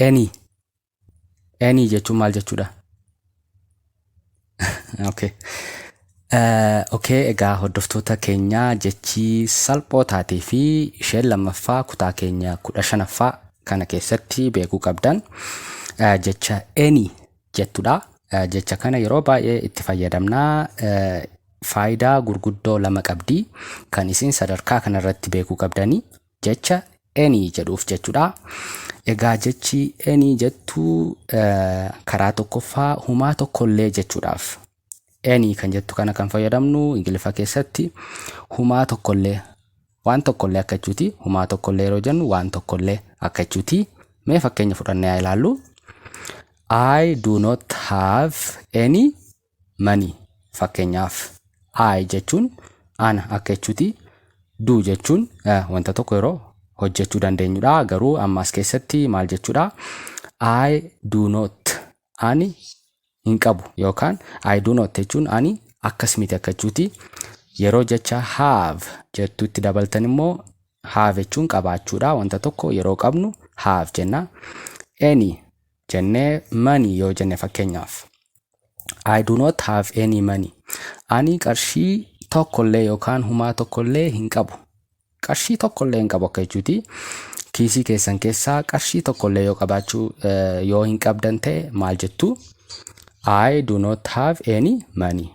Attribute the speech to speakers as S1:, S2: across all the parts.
S1: Any. Any jechuun maal jechuudha? Okay. Okay, egaa hordoftoota keenyaa, jechi salphoo taatee fi isheen lammaffaa kutaa keenya 15ffaa kana keessatti beekuu qabdan jecha "any" jettudha. Jecha kana yeroo baay'ee itti fayyadamnaa. Faayidaa gurguddoo lama qabdi. Kan isin sadarkaa kanarratti beekuu qabdanii jecha "any" jedhuuf jechuudha. Egaa jechi "any" jettu karaa tokkoffaa humaa tokkollee jechuudhaaf. "Any" kan jettu kana kan fayyadamnu Ingiliffa keessatti humaa tokkollee, waan tokkollee akka jechuuti. Humaa tokkollee yeroo jennu waan tokkollee akka jechuuti. Mee fakkeenya fudhannee haa ilaallu. I do not have any money. Fakkeenyaaf, "I" jechuun ana akka jechuuti. "Do" jechuun wanta tokko yeroo hojjechuu dandeenyudha. Garuu ammas keessatti maal jechuudha? "I do not", ani hin qabu, yookaan "I do not" jechuun ani akkas miti akka jechuuti. Yeroo jecha "have" jettutti dabaltan immoo, "have" jechuun qabaachuudha. Wanta tokko yeroo qabnu "have" jenna. "Any" jennee "money" yoo jenne, fakkeenyaaf, I do not have any money. Ani qarshii tokkollee yookaan humaa tokkollee hin qabu. Qarshii tokkollee hin qabu akka jechuuti. Kiisii keessan keessaa qarshii tokkollee yoo qabaachuu yoo hin qabdan ta'e maal jettu? I do not have any money.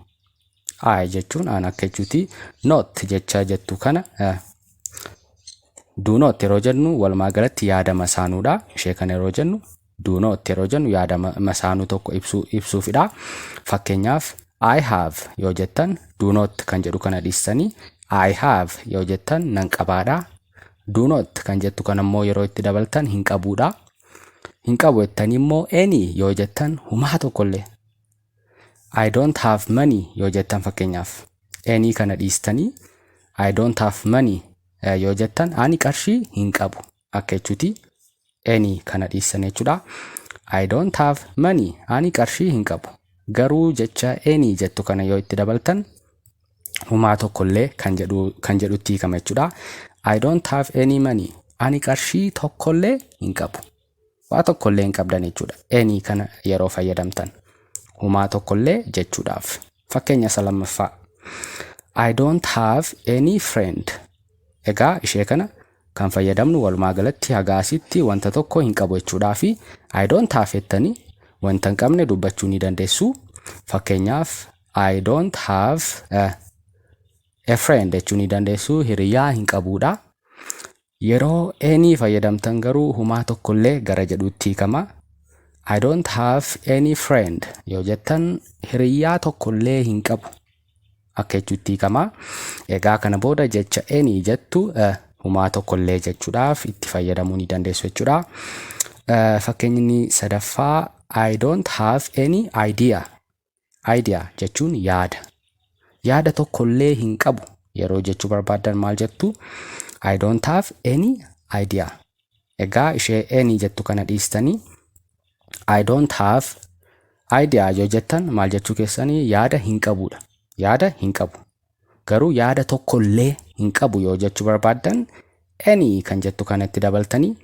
S1: "I" jechuun an akka jechuuti. "Not" jecha jettu kana, "do not" yeroo jennu walumaa galatti yaada masaanuudha. Ishee kana yeroo jennu, "do not" yeroo jennu yaada masaanuu tokko ibsuufidha. Fakkeenyaaf, "I have" yoo jettan, "do not" kan jedhu kana dhiistanii "I have" yoo jettan nan qabaadha. "Do not" kan jettu kan ammoo yeroo itti dabaltan hin qabuudha. Hin qabu jettanii immoo "any" yoo jettan humaa tokkollee. "I don't have money" yoo jettan, fakkeenyaaf, "any" kana dhiistanii "I don't have money" yoo jettan ani qarshii hin qabu akka jechuuti. "Any" kana dhiistan jechuudha. I don't have money, ani qarshii hin qabu. Garuu jecha "any" jettu kana yoo itti dabaltan humaa tokkollee kan jedhutti hiikama jechuudha. I don't have any money. Ani qarshii tokkollee hin qabu. Waa tokkollee hin qabdan jechuudha. "Any" kana yeroo fayyadamtan humaa tokkollee jechuudhaaf. Fakkeenya isa lammaffaa. I don't have any friend. Egaa ishee kana kan fayyadamnu walumaa galatti haga asitti wanta tokko hin qabu jechuudhaa fi "I don't have" jettanii wanta hin qabne dubbachuu ni dandeessu. Fakkeenyaaf, "I don't have a friend" jechuu ni dandeessu, hiriyaa hin qabuudha. Yeroo "any" fayyadamtan garuu humaa tokkollee gara jedhutti hiikama. "I don't have any friend" yoo jettan hiriyaa tokkollee hin qabu akka jechuutti hiikama. Egaa kana booda jecha "any" jettu humaa tokkollee jechuudhaaf itti fayyadamuu ni dandeessu jechuudha. Fakkeenyi sadaffaa, I don't have any idea. "Idea" jechuun yaada. Yaada tokkollee hin qabu yeroo jechuu barbaaddan maal jettu? I don't have any idea. Egaa ishee "any" jettu kana dhiistanii "I don't have idea" yoo jettan maal jechuu keessanii? Yaada hin qabudha. Yaada hin qabu. Garuu yaada tokkollee hin qabu yoo jechuu barbaaddan "any" kan jettu kanatti dabaltanii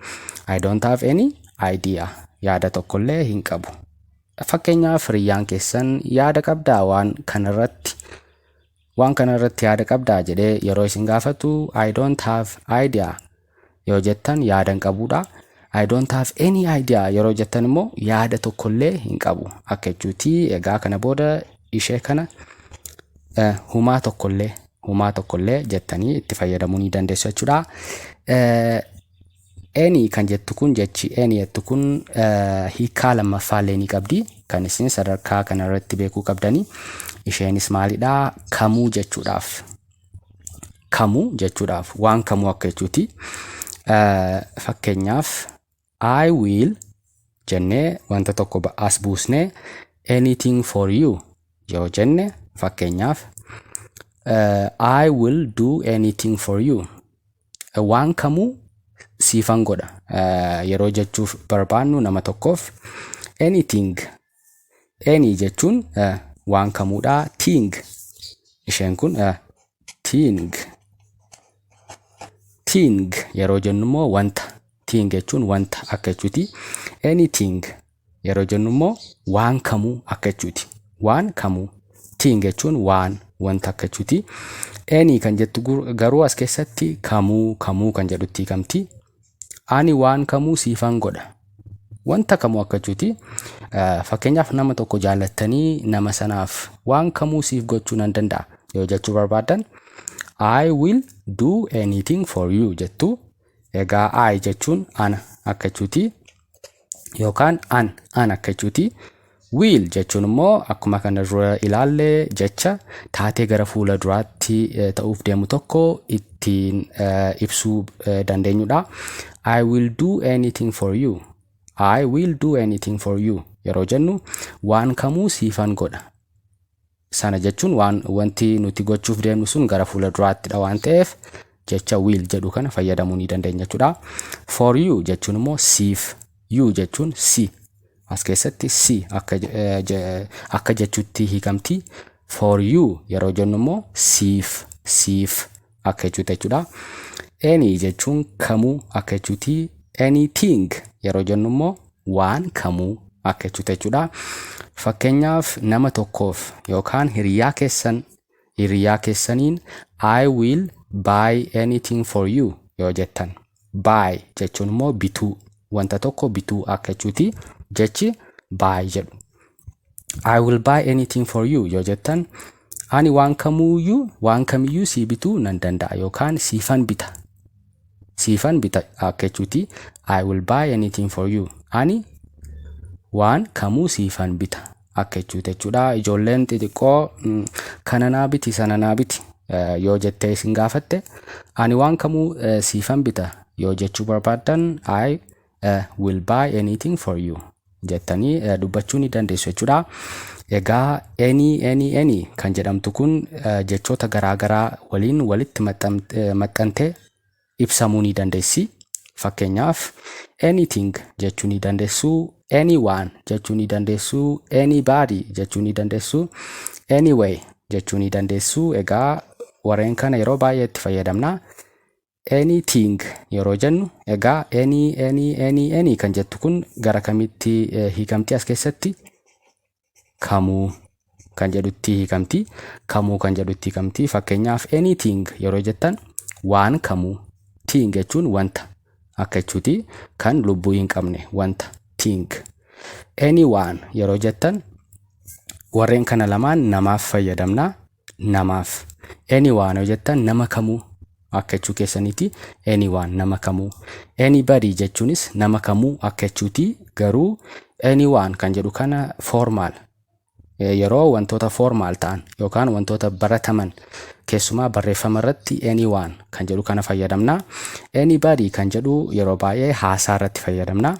S1: I don't have any idea, yaada tokkollee hin qabu. Fakkeenyaaf, hiriyyaan keessan yaada qabdaa waan kanarratti, yaada qabdaa jedhee yeroo isin gaafatu, "I don't have idea" yoo jettan yaada hin qabuudha. "I don't have any idea" yeroo jettan immoo yaada tokkollee hin qabu akka jechuuti. Egaa kana booda ishee kana humaa tokkollee, humaa tokkollee jettanii itti fayyadamuu ni dandeessu jechuudha. "Any" kan jettu kun, jechi "any" jettu kun hiikaa lammaffaallee ni qabdi. Kan isin sadarkaa kanarratti beekuu qabdani. Isheenis maalidhaa? Kamuu jechuudhaaf. Kamuu jechuudhaaf, waan kamuu akka jechuuti. Fakkeenyaaf, "I will" jennee wanta tokko as buusnee "anything for you" yoo jenne, fakkeenyaaf, I will do anything for you. Waan kamuu siifan godha yeroo jechuuf barbaannu nama tokkoof, "anything", "any" jechuun waan kamuudha. "Thing", isheen kun "thing", "thing" yeroo jennu immoo wanta. Thing jechuun wanta akka jechuuti. Anything yeroo jennu immoo waan kamuu akka jechuuti. Waan kamuu. Thing jechuun waan, wanta akka jechuuti. Any kan jettu garuu as keessatti kamuu, kamuu kan jedhutti hiikamti. Ani waan kamuu siifan godha. Wanta kamuu akka jechuuti. Fakkeenyaaf, nama tokko jaallattanii nama sanaaf waan kamuu siif gochuu nan danda'a yoo jechuu barbaaddan, "I will do anything for you" jettu. Egaa I jechuun ana akka jechuuti. Yookaan an, an akka jechuuti. Will jechuun immoo akkuma kana dura ilaalle jecha taatee gara fuula duraatti ta'uuf deemu tokko ittiin ibsuu dandeenyudha. I will do anything for you. I will do anything for you yeroo jennu waan kamuu siifan godha. Sana jechuun waan wanti nuti gochuuf deemnu sun gara fuula duraattidha waan ta'eef jecha will jedhu kana fayyadamuu ni dandeenya jechuudha. For you jechuun immoo siif. You jechuun si. As keessatti si akka jechuutti hiikamti. For you yeroo jennu immoo siif, siif akka jechuutti jechuudha. Any jechuun kamuu akka jechuuti. Anything yeroo jennu immoo waan kamuu akka jechuutti jechuudha. Fakkeenyaaf, nama tokkoof yookaan hiriyaa keessan, hiriyaa keessaniin "I will buy anything for you" yoo jettan. Buy jechuun immoo bituu, wanta tokko bituu akka jechuuti jechi buy jedhu. "I will buy anything for you" yoo jettan, ani waan kamuuyyuu, waan kamiyyuu sii bituu nan danda'a yookaan siifan bita. Siifan bita akka jechuuti. I will buy anything for you. Ani waan kamuu siifan bita akka jechuuti jechuudha. Ijoolleen xixiqqoo kana naa biti, sana naa biti yoo jettee isin gaafatte, ani waan kamuu siifan bita yoo jechuu barbaaddan, "I will buy anything for you" jettanii dubbachuu ni dandeessu jechuudha. Egaa any, any, any kan jedhamtu kun jechoota garaagaraa waliin walitti maxxantee ibsamuu ni dandeessi. Fakkeenyaaf, anything jechuu ni dandeessu, anyone jechuu ni dandeessu, anybody jechuu ni dandeessu, anyway jechuu ni dandeessu. Egaa warreen kana yeroo baay'ee itti fayyadamna. Anything yeroo jennu egaa any, any, any, any kan jettu kun gara kamitti hiikamti as keessatti? Kamuu kan jedhutti hiikamti. Kamuu kan jedhutti hiikamti. Fakkeenyaaf, anything yeroo jettan waan kamuu. Thing jechuun wanta akka jechuuti, kan lubbuu hin qabne wanta, thing. Anyone yeroo jettan warreen kana lamaan namaaf fayyadamna. Namaaf. Anyone yoo jettan nama kamuu akka jechuu keessaniiti. Anyone, nama kamuu. Anybody jechuunis nama kamuu akka jechuuti. Garuu anyone kan jedhu kana formal, yeroo wantoota formal ta'an yookaan wantoota barataman, keessumaa barreeffama irratti anyone kan jedhu kana fayyadamna. Anybody kan jedhu yeroo baay'ee haasaa irratti fayyadamna.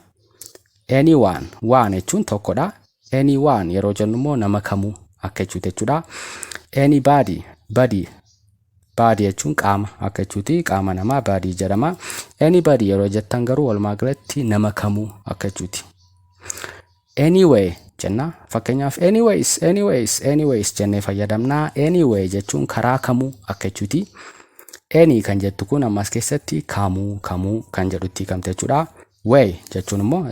S1: Anyone, one jechuun tokkodha. Anyone yeroo jennu immoo nama kamuu akka jechuuti jechuudha. Anybody, body, body jechuun qaama akka jechuuti, qaama namaa body jedhama. Anybody yeroo jettan garuu walumaa galatti nama kamuu akka jechuuti. Anyway jenna. Fakkeenyaaf, anyways, anyways, anyways jennee fayyadamna. Anyway jechuun karaa kamuu akka jechuuti. Any kan jettu kun ammas keessatti kamuu, kamuu kan jedhutti hiikamte jechuudha. Way jechuun immoo,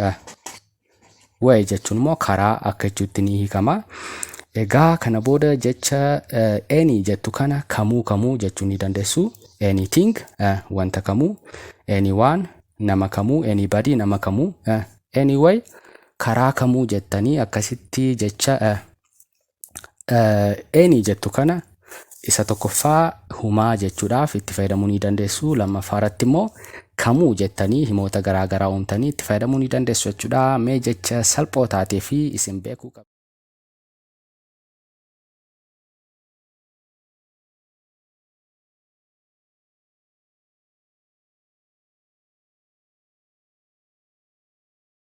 S1: way jechuun immoo karaa akka jechuutti ni hiikama. Egaa kana booda jecha any jettu kana kamuu, kamuu jechuu ni dandeessu. Anything, wanta kamuu, anyone, nama kamuu, anybody, nama kamuu, anyway, karaa kamuu jettanii akkasitti jecha any jettu kana isa tokkoffaa humaa jechuudhaaf itti fayyadamuu ni dandeessu. Lammaffaa irratti immoo kamuu jettanii himoota garaa garaa uumtanii itti fayyadamuu ni dandeessu jechuudha. Mee jecha salphoo taatee fi isin beekuu qabdu.